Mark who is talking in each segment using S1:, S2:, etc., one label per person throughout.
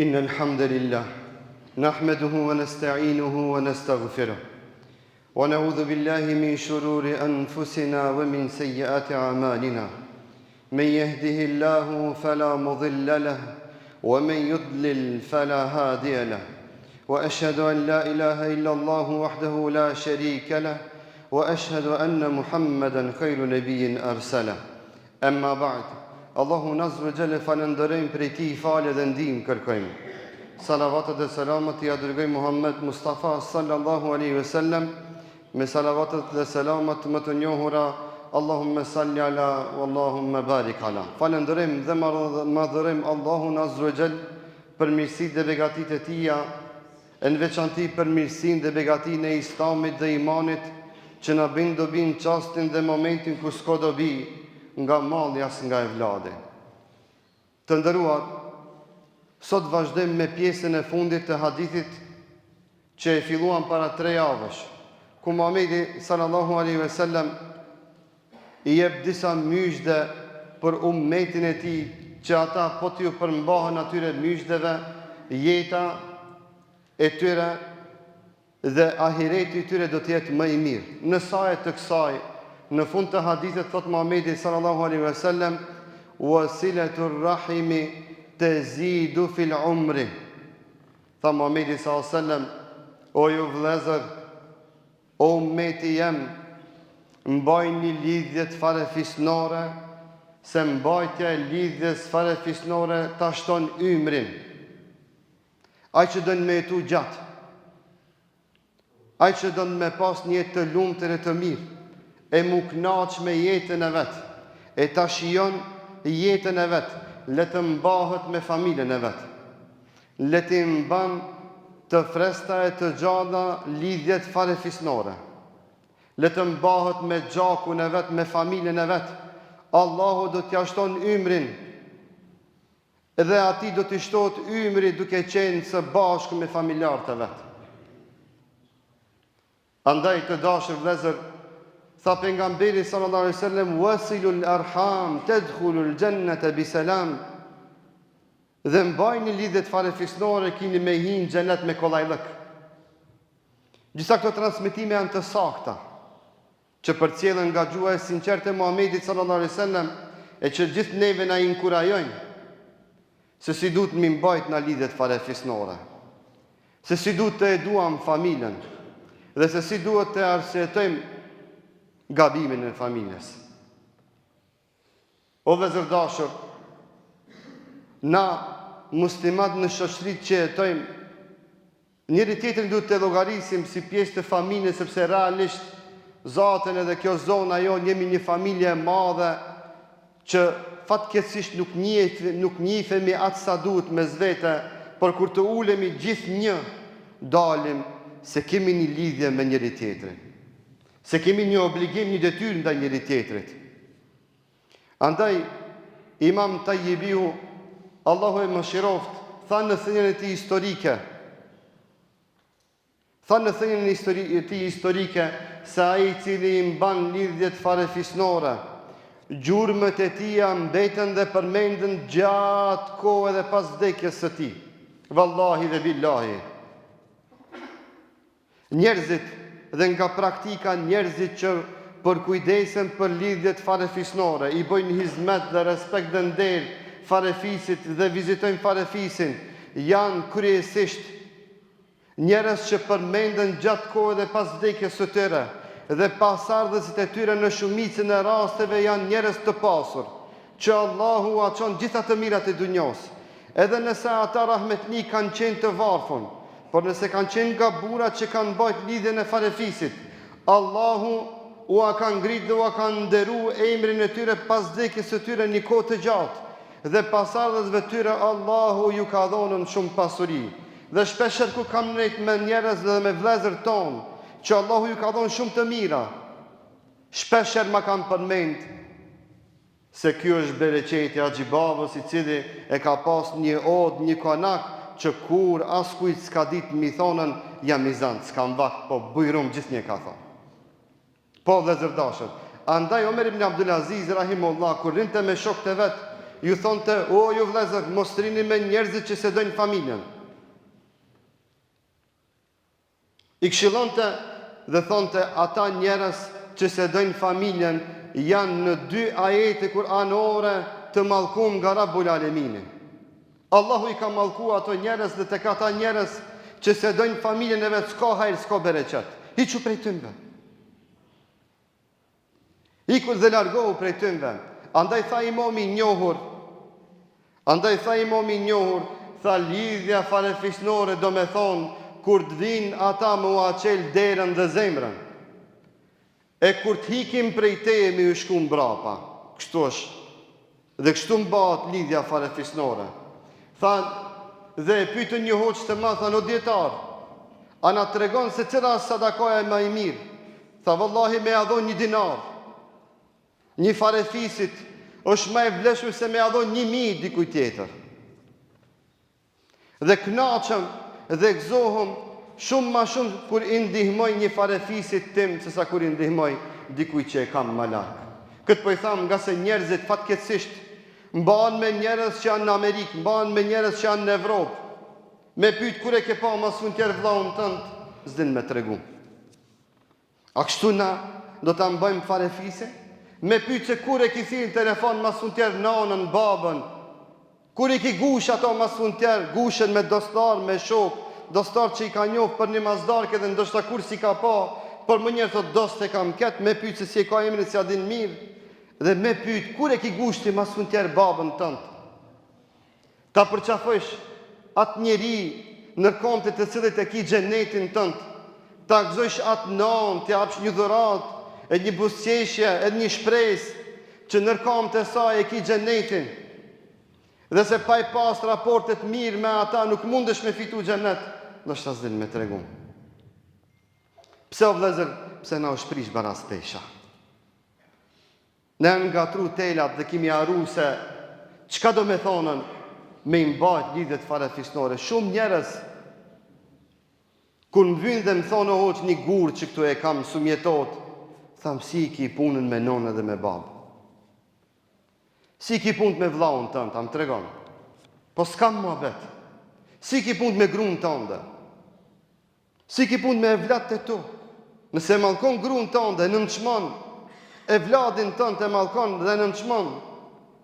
S1: إن الحمد لله نحمده ونستعينه ونستغفره ونعوذ بالله من شرور أنفسنا ومن سيئات أعمالنا من يهده الله فلا مضل له ومن يضلل فلا هادي له واشهد ان لا اله الا الله وحده لا شريك له واشهد ان محمدا خير نبي ارسله Emma ba'd, Allahun azze ve xhelle falënderojmë prej Tij falje dhe ndihmë kërkojmë. Salavatet dhe selamet ia dërgojmë Muhammed Mustafa sallallahu alejhi ve sellem me salavatet dhe selamet më të njohura Allahumme salli ala w'Allahumme barik ala. Falënderojmë dhe madhërojmë Allahun azze ve xhelle për mirësitë dhe begatitë e Tija, e në veçanti për mirësinë dhe begatinë e Islamit dhe Imanit që na bëjnë dobi në çastin dhe momentin ku s'ka dobi nga malli as nga evladi. Të nderuar, sot vazhdojmë me pjesën e fundit të hadithit që e filluam para tre javësh, ku Muhamedi sallallahu alaihi wasallam i jep disa myzhde për ummetin e tij që ata po t'iu përmbahen atyre myzhdeve, jeta e tyre dhe ahireti i tyre do të jetë më i mirë. Në saje të kësaj, në fund të hadithit thotë Muhamedi sallallahu alaihi wasallam, "Wa silatu rahimi tazidu fil umri." Tha Muhamedi sallallahu alaihi wasallam, "O ju vëllezër, O ummeti jem, mbajni lidhjet farefisnore, se mbajtja e lidhjes farefisnore ta shton ymrin. Ai që don me jetu gjatë, ai që don me pas një jetë të lumtur e të mirë, e m'u knaq me jetën e vet, e ta shijon jetën e vet, le të mbahet me familjen e vet. Le t'i mban të freskëta e të gjalla lidhjet farefisnore. Le të mbahet me gjakun e vet, me familjen e vet. Allahu do t'ia shton ymrin dhe atij do t'i shtohet ymri duke qenë së bashku me familjarët e vet. Andaj të dashur vëllezër, tha pejgamberi sallallahu alaihi wasallam, "Wasilul arham tadkhulul jannata bi salam." Dhe mbajni lidhjet farefisnore kini me hi në xhenet me kollajllëk. Gjitha këto transmetime janë të sakta, që përcjellen nga gjuha e sinqertë e Muhamedit sallallahu alaihi wasallam e që gjithë neve na inkurajojnë se si duhet m'i mbajt na lidhjet farefisnore. Se si duhet të e duam familjen dhe se si duhet të arsyetojmë gabimin e familjes. O vëllezër dashur, na muslimanët në shoqëritë që jetojmë, njëri tjetrin duhet të llogarisim si pjesë të familjes sepse realisht zaten edhe kjo zona jonë jemi një familje e madhe që fatkeqësisht nuk njih nuk njihemi aq sa duhet mes vete, por kur të ulemi gjithnjë dalim se kemi një lidhje me njëri tjetrin. Se kemi një obligim, një detyrë ndaj njëri tjetrit. Andaj Imam Tajibiu, Allahu e mëshiroftë, tha në thënien e tij historike, Tha në thënien e tij historike se ai i cili i mban lidhjet farefisnore, gjurmët e tija mbeten dhe përmenden gjatë kohë edhe pas vdekjes së tij. Vallahi dhe billahi. Njerëzit dhe nga praktika njerëzit që përkujdesen për lidhjet farefisnore, i bëjnë hizmet dhe respekt dhe nder farefisit dhe vizitojnë farefisin, janë kryesisht Njerëz që përmenden gjatë kohë edhe pas vdekjes së tyre, dhe pasardhësit e tyre në shumicën e rasteve janë njerëz të pasur, që Allahu ua çon gjitha të mirat e dunjosë, edhe nëse ata rahmetli kanë qenë të varfun, por nëse kanë qenë nga burrat që kanë mbajt lidhjen e farefisit, Allahu ua ka ngrit dhe ua ka nderu emrin e tyre pas vdekjes së tyre një kohë të gjatë, dhe pasardhësve tyre Allahu ju ka dhonën shumë pasuri. Dhe shpeshherë kur kam nejt me njerëz dhe me vëllezër tonë, që Allahu ju ka dhonë shumë të mira, shpeshherë ma kanë përmend se ky është bereqeti i Haxhi Babës i cili e ka pas një odë, një konak që kurrë askujt s'ka ditë m'i thonën jam i zanë, s'kam vakt, po bujrum gjithnjë ka thonë. Po vëllezër dashur. Andaj Omer ibn Abdul Aziz rahimullah kur rrinte me shokët e vet, Ju thonte, o ju vëllezër, mos rrini me njerëzit që s'e dojnë familjen. I këshillonte dhe thonte ata njerëz që s'e dojnë familjen janë në dy ajete kuranore të mallkum nga Rabbul Alemini. Allahu i ka mallku ato njerëz dhe tek ata njerëz që s'e dojnë familjen e vet s'ka hajr s'ka bereqet. Hiqu prej tynve. Iku dhe largohu prej tynve. Andaj tha imami i njohur, andaj tha imami i njohur, tha lidhja farefisnore do me thonë, kur të vijnë ata me ua çel derën dhe zemrën. E kur të hikin prej teje me ju shku mbrapa. Kështu është. Dhe kështu mbahet lidhja farefisnore. Tha, dhe e pyetën një hoxhë të madh, thanë, o dijetar, a na tregon se cila është sadakaja ma e mirë? Tha, vallahi me ia dhon një dinar një farefisit është ma e vlefshme se me ia dhon 1000 dikujt tjetër. Dhe kënaqem dhe gëzohem shumë ma shumë kur i ndihmoj një farefisit tim sesa kur i ndihmoj dikujt që e kam ma larg. Këtë po i tham ngase njerëzit fatkeqësisht mbahen me njerëz që janë në Amerikë, mbahen me njerëz që janë në Evropë. Me pyet kur e ke pa mas fundtjerë vllaun tënd, s'din me tregu. A kështu na do ta mbajmë farefisin? Me pyet se kur e ki thirr në telefon mas fundtjerë nanën, babën, kur i ki gush ato mas fundtjerë, gushen me dostar, me shok, dostar që i ka njoft për një masdarke dhe ndoshta kur s'i ka pa, por menjëherë thot dost e kam ket, me pyet se si e ka emrin s'ia din mirë, dhe me pyet kur e ki gush ti mas fundtjerë babën tënd. Ta përqafojsh atë njeri nër kamtë e të cilit e ki xhenetin tënd, ta gëzojsh atë nanë, t'i japsh një dhuratë, e një buzëqeshje, edhe një shpresë, që nër kamtë e saj e ki xhenetin. Dhe se pa i pas raportet mirë me ata nuk mundesh me fitu xhenet, ndoshta s'din me tregu. Pse o vëllezër, pse na është prish baraspesha? Na janë ngatru telat dhe kemi harru se çka do me thonën me i mbajt lidhjet farefisnore. Shumë njerëz kur më vynë dhe më thonë o hoxhë një gur që këtu e kam s'um jetohet, tham si i ki punën me nonë dhe me babë. Si i ki punët me vllaun tënd, a më tregon. Po s'kam muhabet. Si i ki punët me grunë tënde? Si ki punët me evlatët e tu? Nëse e mallkon gruan tënde, e nënçmon, evladin tënd e mallkon dhe e nënçmon,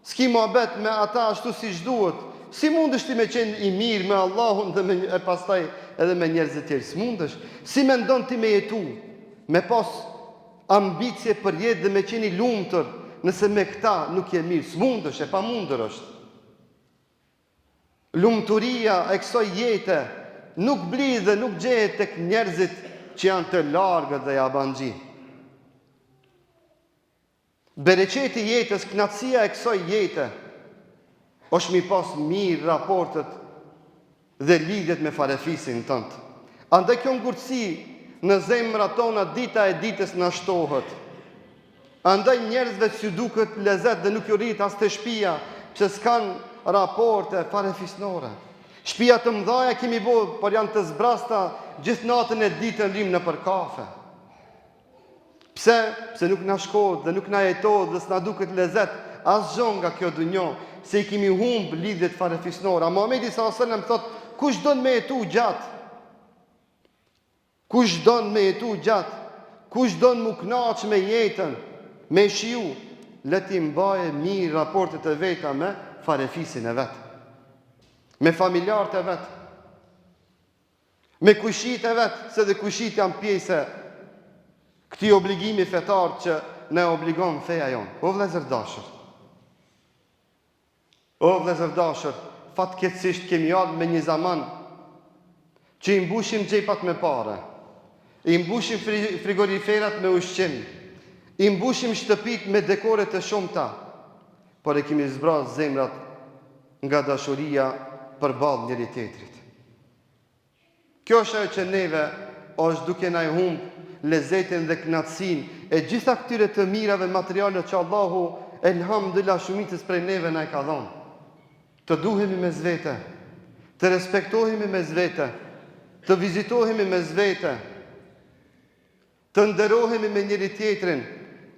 S1: s'ki muhabet me ata ashtu siç duhet, si mundesh ti me qenë i mirë me Allahun dhe me, e pastaj edhe me njerëzit tjerë? S'mundesh. Si mendon ti me jetu, me pas ambicie për jetë dhe me qenë i lumtur, nëse me këta nuk je mirë? S'mundesh, e pamundur është. Lumturia e kësaj jete nuk blihet dhe nuk gjehet tek njerëzit që janë të largët dhe jabanxhi. Bereqeti i jetës, kënaqësia e kësaj jete është mi pas mirë raportet dhe lidhjet me farefisin tënd. Andaj kjo ngurtësi në zemrat tona dita e ditës na shtohet. Andaj njerëzve s'ju duket lezet dhe nuk ju rrihet as te shpia, pse s'kanë raporte farefisnore. Shpia të mdhaja kemi bo, por janë të zbrasta, gjithë natën e ditën rrimë nëpër kafe. Pse? Pse nuk na shkohet dhe nuk na jetohet dhe s'na duket lezet asgjo nga kjo dunjo, se i kemi humb lidhjet farefisnore. A Muhamedi sallallahu alejhi ve sellem thotë, kush don me jetu gjatë? Kush don me jetu gjatë, kush don m'u knaq me jetën, me shiju, le t'i mbaje mirë raportet e veta me farefisin e vet, me familjarët e vet, me kojshitë e vet, se dhe kojshitë janë pjesë e këtij obligimi fetar që na e obligon feja jonë. O vëllezër dashur, O vëllezër dashur, fatkeqësisht kemi ardhur me një zaman që i mbushim xhepat me pare, i mbushim frigoriferat me ushqim, i mbushim shtëpitë me dekore të shumta, por e kemi zbraz zemrat nga dashuria përballë njëri-tjetrit. Kjo është ajo që neve është duke na e humb lezetin dhe kënaqësinë e gjitha këtyre të mirave materiale që Allahu elhamdulillah shumicës prej neve na e ka dhënë. Të duhemi mes vete, të respektohemi mes vete, të vizitohemi mes vete, Të nderohemi me njëri-tjetrin,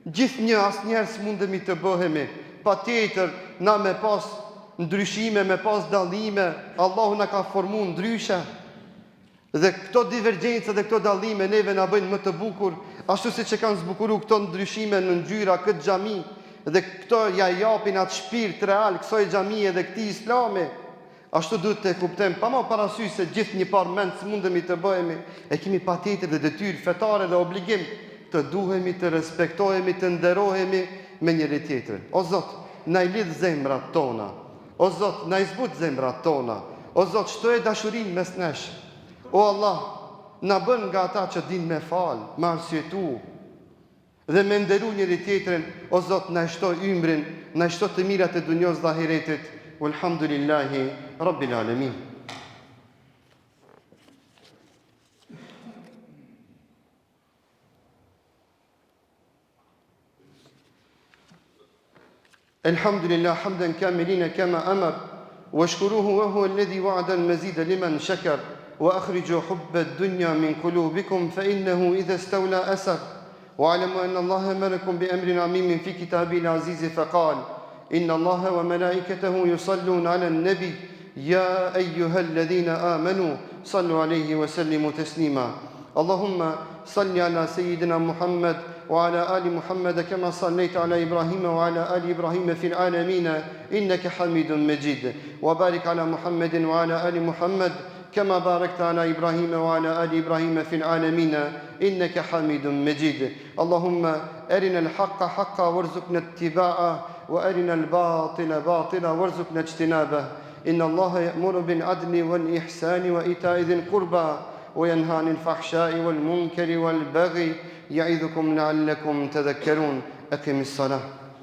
S1: gjithnjë asnjëherë s'mundemi të bëhemi. Patjetër na me pas ndryshime, me pas dallime, Allahu na ka formu ndryshe. Dhe këto divergjenca dhe këto dallime neve na bëjnë më të bukur, ashtu siç e kanë zbukuru këto ndryshime në ngjyra këtë xhami dhe këto ja japin atë shpirt real kësaj xhamie dhe këtij Islami. Ashtu duhet të kuptojmë, pa marrë parasysh se gjithë një par mend s'mundemi të bëhemi, e kemi patjetër dhe detyrë fetare dhe obligim të duhemi, të respektohemi, të nderohemi me njëri-tjetrin. O Zot, na i lidh zemrat tona. O Zot, na i zbut zemrat tona. O Zot, shtoje dashurinë mes nesh. O Allah, na bën nga ata që dinë me fal, me arsyetu dhe me nderu njëri-tjetrin. O Zot, na e shto ymrin, na i shto të mirat e dunjos dhe ahiretit. Walhamdulillahi Rabbil Alamin. الحمد لله حمدا كاملين كما أمر واشكروه وهو الذي وعد المزيد لمن شكر وأخرجوا حب الدنيا من قلوبكم فإنه إذا استولى أسر واعلموا أن الله أمركم بأمر عميم في كتابه العزيز فقال إن الله وملائكته يصلون على النبي يا أيها الذين آمنوا صلوا عليه وسلموا تسليما اللهم صل على سيدنا محمد وعلى آل محمد كما صليت على إبراهيم وعلى آل إبراهيم في العالمين إنك حميد مجيد وبارك على محمد وعلى آل محمد كما باركت على إبراهيم وعلى آل إبراهيم في العالمين إنك حميد مجيد اللهم أرنا الحق حقا وارزقنا اتباعه وأرنا الباطل باطلا وارزقنا اجتنابه إن الله يأمر بالعدل والإحسان وإيتاء ذي القربى وينهى عن الفحشاء والمنكر والبغي يعظكم لعلكم تذكرون أقم الصلاة.